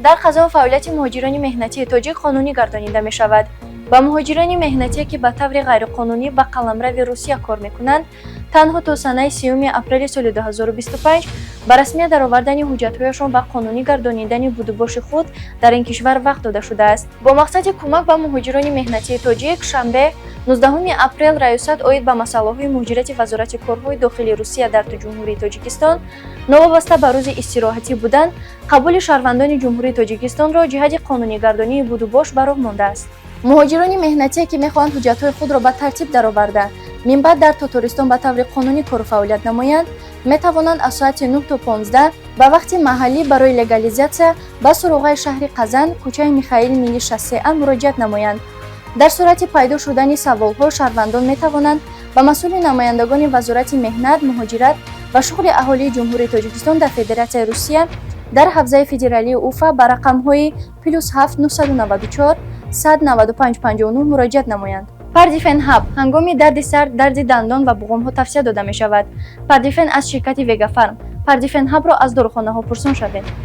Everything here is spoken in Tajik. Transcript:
Дар Қазон фаъолияти муҳоҷирони меҳнатии тоҷик қонунӣ гардонида мешавад. Ба муҳоҷирони меҳнатие, ки ба таври ғайриқонунӣ ба қаламрави Русия кор мекунанд, танҳо то санаи 30 апрели соли 2025 ба расмият даровардани ҳуҷҷатҳояшон ва қонунӣ гардонидани будубоши худ дар ин кишвар вақт дода шудааст. Бо мақсади кӯмак ба муҳоҷирони меҳнатии тоҷик, шанбе, 19 апрел, Раёсат оид ба масъалаҳои муҳоҷирати Вазорати корҳои дохилии Русия дар Ҷумҳурии Тоҷикистон, новобаста ба рӯзи истироҳатӣ будан, қабули шаҳрвандони Ҷумҳурии Тоҷикистонро ҷиҳати қонунигардонии будубош ба роҳ мондааст. Муҳоҷирони меҳнатие, ки мехоҳанд ҳуҷҷатҳои худро ба тартиб дароварда, минбаъд дар Тотористон ба таври қонунӣ кору фаъолият намоянд, метавонанд аз соати 9 то 15 ба вақти маҳаллӣ барои легализатсия ба суроғаи шаҳри Қазан, кӯчаи Михаил Мили 63А муроҷиат намоянд. Дар сурати пайдо шудани саволҳо шаҳрвандон метавонанд ба масъули намояндагони Вазорати меҳнат, муҳоҷират ва шуғли аҳолии Ҷумҳурии Тоҷикистон дар Федератсияи Русия дар ҳавзаи федералии Уфа ба рақамҳои +7 994 195 59 муроҷиат намоянд. Пардифен Ҳаб ҳангоми дарди сар, дарди дандон ва буғумҳо тавсия дода мешавад. Пардифен аз ширкати Вегафарм. Пардифен Ҳабро аз дорухонаҳо пурсон шавед.